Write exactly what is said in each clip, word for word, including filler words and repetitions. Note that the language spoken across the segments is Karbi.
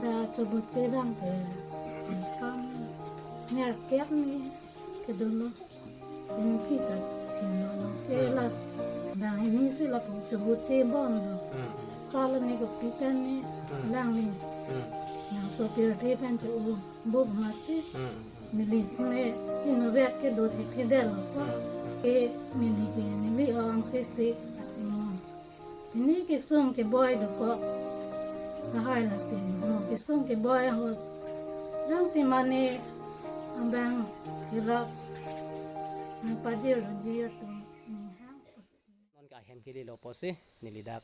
Dak chobutche dam ke kam nerkep ni kedo lo. Inpi ta thin lo lo. Ke Hmm. las dang ini si lapu chobutche bom lo. Hmm. Kala ni kopi pen ni Hmm. lang ni. Hmm. Nang sopir de pen che u buk masi. Hmm. Neli me inutvet kedo thekthe detlo ko. Hmm. Ke neli ke neli ong sese lasi mo. Pini kesung keboi dokok. Lahai lasi mo kesung keboi ahut. Jongsi mane abang kerap nangpajir doji atum. Non ke ahem kele lo pusi neli dak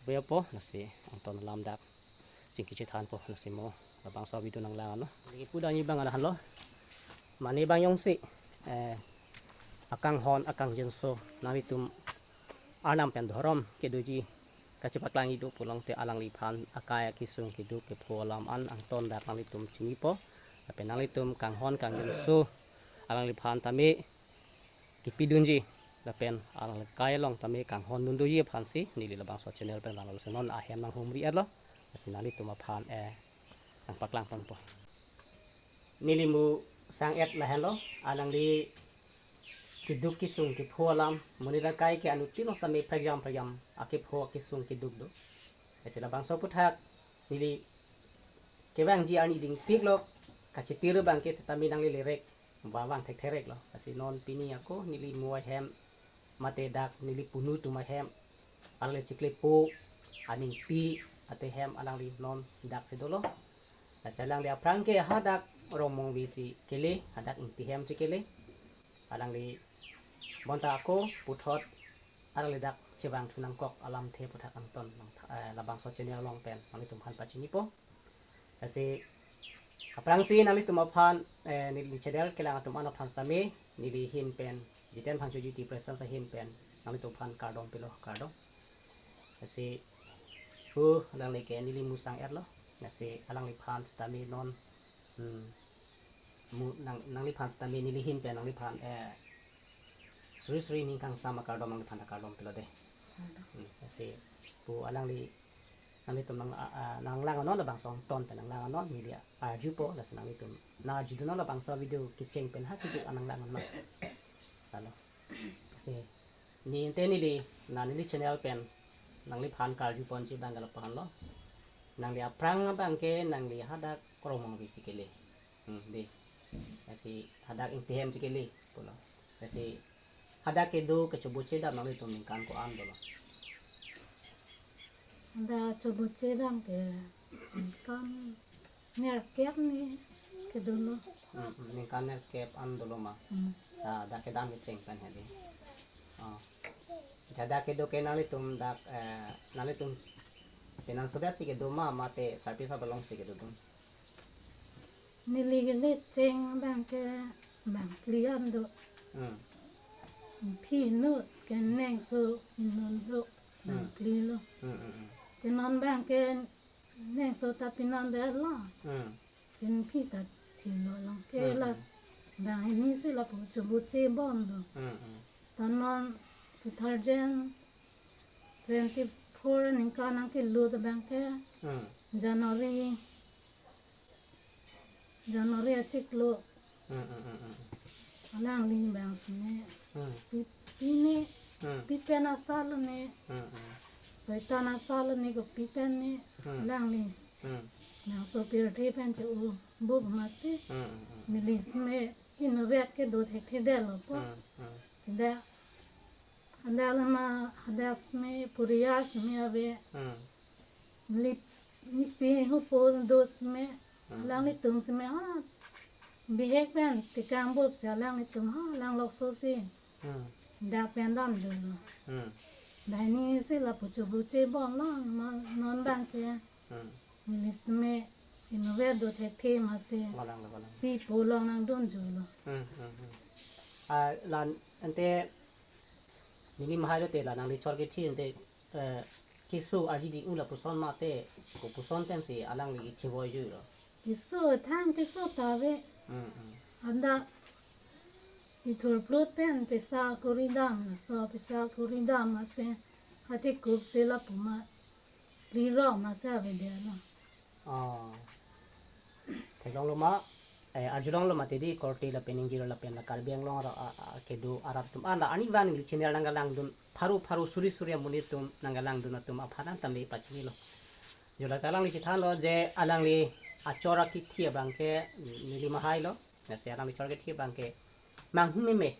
be po lasi angton alam dak chingki chethanpo lasi mo labangso video nanglang-anlo. Lagi pu dani bang ada lo. Mane bang jongsi eh akanghon akangjinso nanglitum Arnam pen dhorom kedoji kachepaklang idu pulote alangliphan akai akesung keduk kepho alam an angton dak nanglitum chinipo. Lapen nanglitum kanghon kangjinso alangliphan tame kipidunji lapen alangli akai along tame kanghondun doji aphansi neli labangso channel pen vanglo lasi non ahem nanghumri-etlo. Lasi nanglitum aphan eh nangpaklang ponpo. Neli mu sang-et lahenlo, alangli keduk kesung kepho alam, monit akai ke anuttin osame prekjam prekjam akepho kesung keduk do. Lasi labangso aphuthak neli kevangji arni dingpik lo, kachetir abang ke setame nangli lerek vavang thekthereklo. Lasi non pini ako neli mu ahem mate dak neli punu atum ahem alangli chiklepo aningpi ate hem alangli non dak si dolo. Lasi alangli aphrang ke hadak Rongmongve si kele, hadak Ingti hem si kele. Alangli bonta ako puthot alangli dak chevangthu nangkok alamthe aphuthak angton nang tha-, eh, labangso channel along pen nanglitum aphan pachinipo. Lasi aphrangsi nanglitum aphan eh, neli channel kelang atum an aphan setame neli ahin pen Jiten Phangchoji T Presents ahin pen nanglitum aphan kardom pilo, kardom. Lasi hu alangli ke neli mu sang-etlo. Lasi alangliphan setame non hmm, mu nang nangliphan setame neli ahin pen nangliphan eh suri suri ning kangsam akardom nangliphan akardom pilo de. Hmm, lasi pu alangli nanglitum nang ah, ah, nanglang-anlo labangso angton pen nanglang-anlo media arjupo lasi nanglitum nang arjudunlo labangso video kecheng pen ha kejut an nanglang-anlo. Lalo. Lasi ne ante neli na neli channel pen nangliphan karju ponji abang ke lapu-anlo. Nangli aphrang abang ke nangli hadak Rongmongve si kele. Hmm, de. Lasi hadak Ingti hem si kele pulo. Lasi hadak kedo kechobutche dam nanglitum ningkan ko-an dolo? Hadak chobutche dam ke ningkan nerkep ni kedo lo. Hmm, hmm, ningkan nerkep an dolo ma. Hmm. Ah, dak kedam kecheng pen hedi. Oh. Hadak kedo ke nanglitum dak eh, nanglitum pinanso dak si kedo ma mate sarpi sarbak along si kedo dun? Neli kele cheng abang ke bangphli an do. Hmm. Phi inut ke nengso inut do bangphli lo. Hmm, hmm, hmm. Ke non abang ke nengso ta pinang detlo. Hmm. Ke phi ta thin lo lo. Ke Hmm, la hmm. Bang ini si lapu chobutche bom lo. Hmm, hmm. Ta non two thousand twenty-four ningkan nangkelut abang ke Hmm. January January achiklo. Hmm, hmm, hmm, hmm. Alangli bang sine. Hmm. Pi, pine, Hmm. Pi pen asal ne. Hmm, hmm. Soitan asal ne kopi pen ne. Hmm. Alangli. Hmm. Nang sopir de pen che u buk masi. Hmm, hmm, hmm. Milis me inutvet kedo thekthe detlo po. Hmm, hmm. Sida. Andal ma hadas me purias me ave. Hmm. Lip, lipi hupo dos me, Hmm. Alanglitum si me ha. Bihek pen tikang bup si alanglitum ha, alanglokso si. Hmm. Dak pen damdunlo. Hmm. Banghini si lapu chobutche bomlo, ma non abang ke. Hmm. Milis me inutvet do thekthe masi. Valang lo, valang. Pipo along nangdunjulo. Hmm, hmm, hmm. Ah, la ante neli mahai lote la nangli chor kethi ante, eh, keso arjidi un lapuson mate kopuson pensi alangli chevoi juilo? Keso thang keso ta ave. Hmm, hmm. Hadak ithur plot pen pisa kori dam laso pisa kori dam ase hati kup si lapu ma. Plirok masa video lo. Oh. Theklonglo ma, eh, arjulonglo ma tidi korte lapen ingjir lapen la Karbi Anglong aro a, a, kedo arat atum. Ala arni van neli channel nangkelangdun pharo pharo suri suri amonit atum nangkelangdun atum aphan an tame pachinilo. Jo la alangli chethanlo je alangli achor akithi abang ke neli mahai lo. Lasi alangli achor akithi abang ke manghumeme.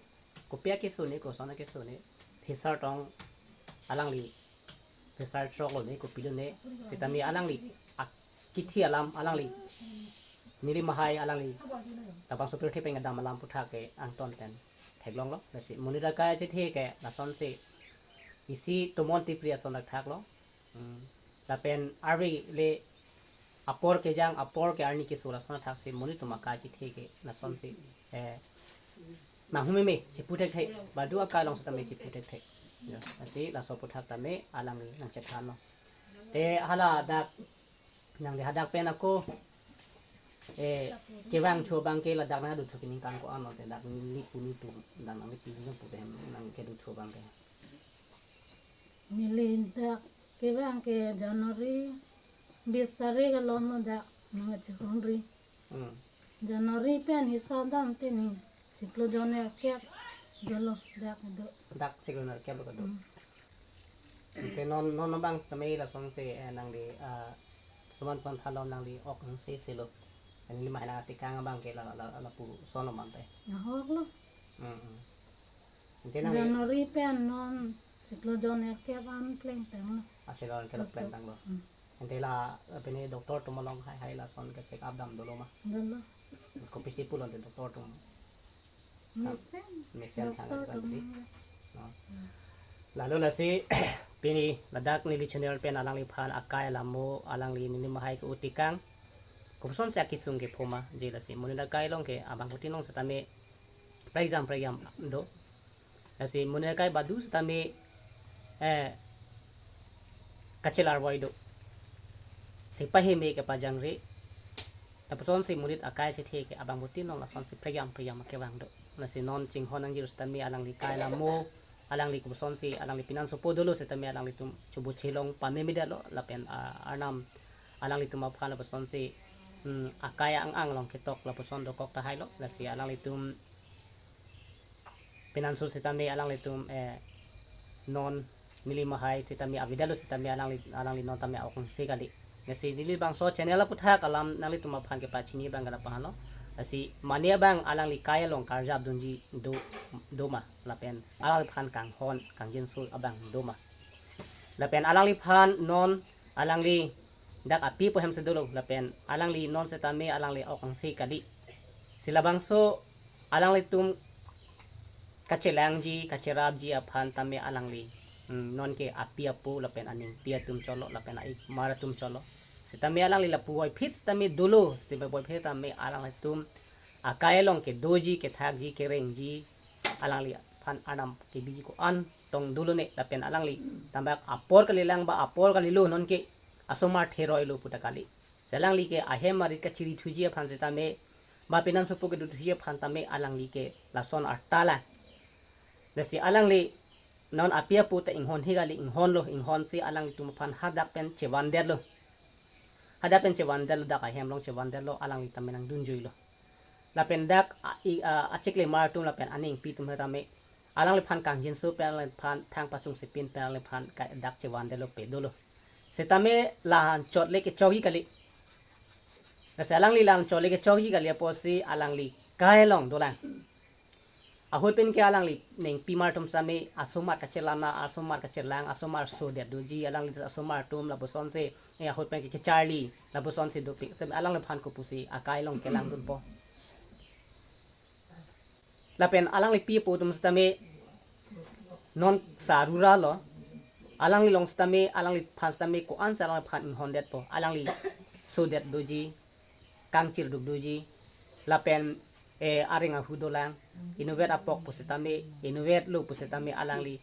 Kopi akeso ne, koson akeso ne. Phisar tong alangli phisar choklo ne, kopilo ne. Sitame alangli akithi alam alangli neli mahai alangli labangso pirthe pen kedam alam aputhak ke angton pen theklonglo. Lasi monit akai achethe ke lasonsi isi tomon tipri ason thakthaklo. Hmm. Lapen arve le apor kejang, apor ke arni keso lason athaksi monit atum akai achethe ke lasonsi, eh, manghumeme chepu thekthe, badu akai along sitame chepu thekthe. Ya, lasi laso aputhak tame alangli nangchethanlo. Te hala dak nangli hadak pen ako, eh, kevang thu abang ke ladak nangdothu keningkan ko-an lo te dak neli pu neli pu dak nangli pi neli pu te hem nangkedothu abang ke. Neli dak kevang ke January bis tarik along lo dak nangchihonri. Hmm. January pen hisap dam tini chiklo jon nerkep dolo dak do. Dak chiklo nerkep lo kedo. Hmm. Ante non non abang tame lasonsi, eh, nangli, ah, suman pon thalo nangli ok nangse selo. Nangli mahai nangtekang abang ke la la lapuson lo mante. Ahok lo. Hmm, hmm. Ante nangli January pen non chiklo jon nerkep an plengtanglo. Achiklo nerkep plengtanglo. Hmm. Ante la, eh, pini doctor atum along haihai lason ke check up dam dolo ma. Dolo. Kopisi pulo ante doctor atum. Mesen. Mesen thang doctor atum. No. Lalu lasi pini ladak neli channel pen alangliphan akai alamo alangli neli mahai ke-o tekang. Kopusonsi akisung kepho ma je lasi monit akai along ke abang kuti nong sitame prekjam prekjam do. Lasi monit akai badu sitame, eh, kachelar voi do. Si paheme kepajangre. Lapusonsi monit akai achethe ke abang kuti nong lasonsi prekjam prekjam kevang do. Lasi non chinghon nangjir sitame alangli akai alamo, alangli kopusonsi alangli pinansopo dolo sitame alanglitum chobu chelong pameme detlo lapen, ah, arnam alanglitum aphan lapusonsi, hmm, akai ang-ang along ketok lapuson dokok tahai lo. Lasi alanglitum pinanso sitame alanglitum, eh, non neli mahai sitame avedetlo sitame alangli alangli non tame ok nangse kali. Lasi neli bangso channel aputhak alam nanglitum aphan kepachini abang ke lapu-an lo. Lasi mane abang alangli akai along karjap dunji do do ma lapen alangliphan kanghon kangjinso abang do ma. Lapen alangliphan non alangli dak api apo hem si dolo lapen alangli non sitame alangli ok nangse kali. Si labangso alanglitum kachelangji kacherapji aphan tame alangli, hmm, non ke api apo lapen aningpi atum cholo lapen a-ikmar atum cholo. Sitame alangli lapu voiphit sitame dolo, sitame voiphit tame alanglitum akai along kedoji kethakji kerengji alangliphan arnam kebiji ko-an tong dolo ne lapen alangli tambak apor kalilang ba apor kalilo non ke asomar theroilo puta kali. Si alangli ke ahem arit kachiri thuji aphan sitame ba pinansopo kedo thuji aphan tame alangli ke lason arta lang. Lasi alangli non api apo ta inghonhe kali, inghonlo, inghonsi alanglitum aphan hadak pen chevandetlo. Hadak pen chevandetlo, dak ahem along chevandetlo, alangli tame nangdunjuilo. Lapen dak a, i, a, achiklemar atum lapen aningpi atum tame alangliphan kangjinso pen alangliphan thang pasung sipin pen alangliphan ka dak chevandetlo pe dolo. Sitame la-an chot le kechokji kali. Lasi alangli la-an chot le kechokji kali apotsi alangli akai along dolang. Ahut pen ke alangli ningpimar atum sitame asomar kachelang, asomar kachelang, asomar sodet doji, alangli asomar atum lapusonsi, eh, ahut pen ke kecharli lapusonsi dopik. Sitame alangliphan kopusi akai along kelangdunpo. Lapen alangli api apo atum sitame non sa ruralo. Alangli along sitame, alangliphan sitame ko-ansi alangliphan inghondetpo. Alangli sodet doji, kangchirduk doji, lapen, eh, areng ahu dolang, inutvet apok pusitame, inutvetlo pusitame alangli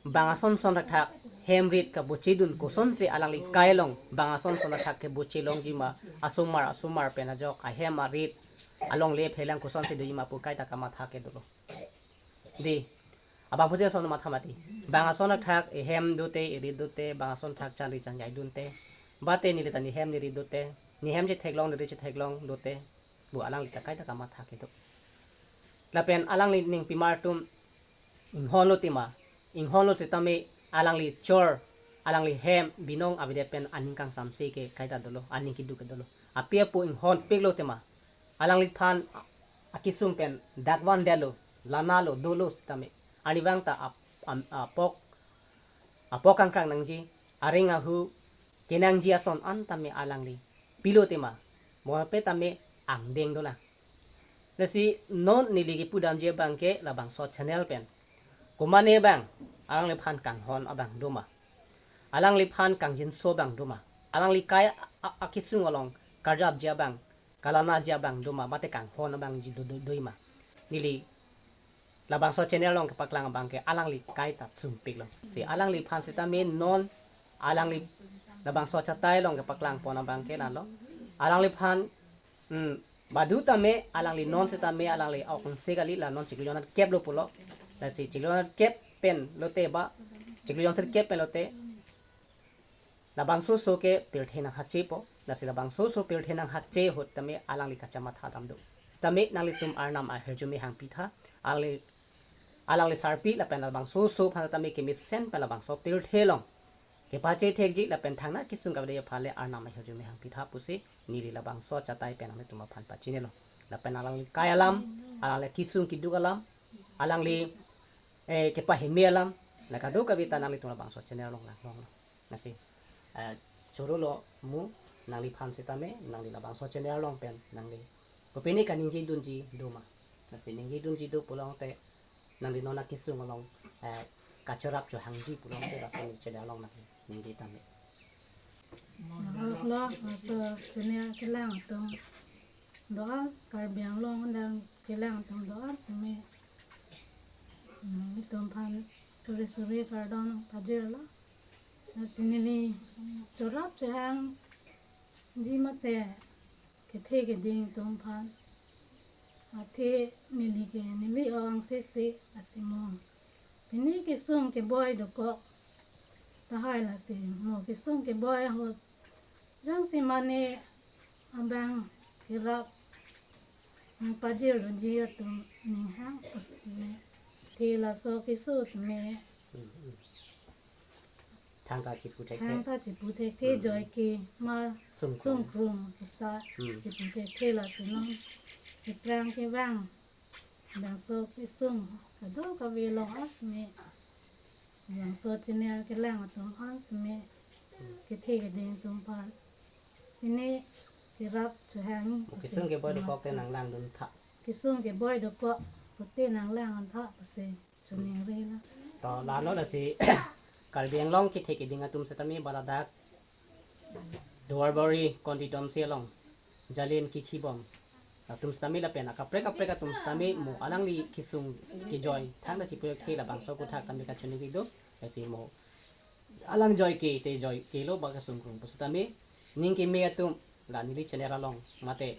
bang ason son thakthak hem rit kabochedun kosonsi alangli akai along bang ason son thakthak keboche longji ma, asomar asomar pen ajok ahem arit alongle phelang kosonsi doji ma pu kaita kamatha ke dolo. Dei, Abang pute ason matha mati. Bang ason athak ehem dote, erit dote, bang ason thak chari chanjai dunte. Bate neli ta nehem nerit dote. Nehem chetheklong, nerit chetheklong dote. Bu alangli ta kaita kamatha kedo. Lapen alangli ningpimar atum inghonlo tema. Inghonlo setame alangli chor, alangli hem, binong avedet pen aning kangsamse ke kaita dolo, aning keduk ke dolo. Api apo inghonpiklo tema. Alangliphan a-, akesung pen dak vandetlo, lanalo, dolo setame. Arnivang ta ap-, am-, apok, apok kangkrang nangji, areng ahu, kenangji ason an tame alangli pilo tema. Mo pe tame angdeng dolang. Lasi non neli kepudamji abang ke labangso channel pen. Komane abang, alangliphan kanghon abang doma. Alangliphan kangjinso abang doma. Alangli kai a-, a-, akesung along karjapji abang, kalanaji abang doma, mate kanghon abangji do, do, doima. Neli labangso channel along kepaklang abang ke alangli kaita sungpiklo. Si alangliphan setame non alangli labangso achatai along kepaklangpon abang ke lalo. Alangliphan, hmm, badu tame alangli non setame alangli aokangse kali, la non chiklo jongnatkep lo pulo. Lasi chiklo jongnatkep pen lote ba, chiklo jongnatkep pen lote labangso oso ke pirthe nanghachepo. Lasi labangso oso pirthe nanghache ahut tame alangli kachamatha dam do. Setame nanglitum Arnam ahirjume hangpitha. Alangli, alangli sarpi lapen labangso oso aphan tame kemesen pen labangso pirthe along kepachethekji lapen thangnat kesung kavede aphan le Arnam ahirjume hangpitha pusi neli labangso achatai pen nanglitum aphan pachinilo. Lapen alangli kai alam, alangli kesung keduk alam, alangli, eh, kepaheme alam, la kadokave ta nanglitum labangso channel along langlonglo. Lasi, eh, chorolo mu nangliphan setame, nangli labangso channel along pen, nangli kopine kaningje dunji doma. Lasi ningje dunji do pulote, nangli non akesung along, eh, kachorap chohangji pulote, laso neli channel along nangli ningje tame. Lo, laso channel kelang atum do-an, Karbi Anglong adang kelang atum do-an seme. Hmm, itum aphan suri suri kardom pajirlo. Lasi neli chorap chohangji mate kethe keding atum aphan. Athe neli ke neli aokangse si lasi mo pini kesung keboi dokok tahai, lasi mo kesung keboi ahut jongsi mane abang kerap nangpajir dunji atum ninghang pusme. Athe laso keso seme. Hmm, hmm. Thangta chipu thekthe. Thangta chipu thekthe. Hmm. Joike ma sungkrung. Sungkrung pusta. Hmm. Chipu thekthe, lasi non aphrang kevang bangso kesung kadokave along asme, bangso channel kelang atum asme, kethe keding atum aphan pini kerap chohang. Mo kesung keboi dokok te nanglang duntha. Kesung keboi dokok te nanglang duntha pusi choningrilo. To lalo, lasi Karbi Anglong kethe keding atum setame ba ladak Duarbagori constituency along Jalen Kikhibom atum setame lapen akaprek kaprek atum setame mo alangli kesung kejoi thangta chipu thekthe, labangso aputhak tame kachoningri do. Lasi mo alang joike te joikelo ba kesungkrung pu setame ning keme atum la neli channel along mate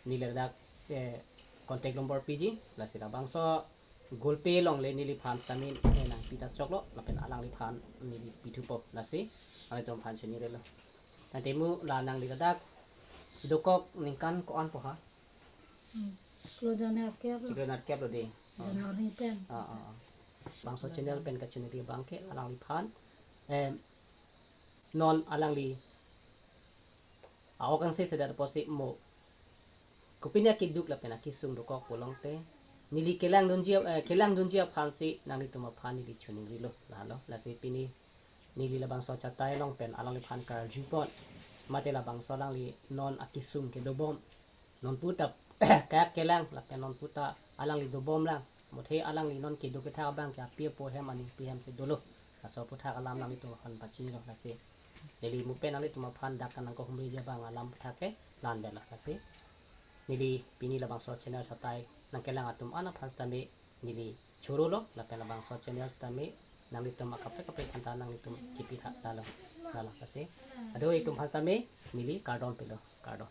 neli ladak, eh, contact number piji, lasi labangso Google Pay along le neliphan tame, eh, nangpi ta choklo, lapen alangliphan neli pithupo, lasi nanglitum aphan choningrilo. Tangte mo la nangli ladak dokok ningkan ko-an po ha? Hmm. Chiklo jongnatkep lo. Chiklo jongnatkep lo de. Oh. January pen. Ah, ah, ah. Bangso channel pen kachoningri abang ke alangliphan, eh, non alangli aokangse sedet apotsi mo kopine akeduk lapen akesung dokok pulote neli kelang dunji, eh, kelang dunji aphansi nanglitum aphan neli choningrilo lalo. Lasi pini neli labangso achatai along pen alangliphan karjupon mate labangso alangli non akesung kedobom, nonputa kayak kelang lapen nonputa alangli dobomlang. Mothe alangli non keduk kethak abang ke api apo hem aningpi hem si dolo. Laso aputhak alam nanglitum aphan pachinilo, lasi neli mo pen nanglitum aphan dak kanangkehumriji abang alam aputhak ke la-an detlo, lasi neli pini labangso channel achatai nangkelang atum an aphan setame neli chorolo, lapen labangso channel setame nanglitum akaprek kaprek aphanta nanglitum chepitha talo. Lalo, lasi ado itum aphan setame neli kardom pilo, kardom.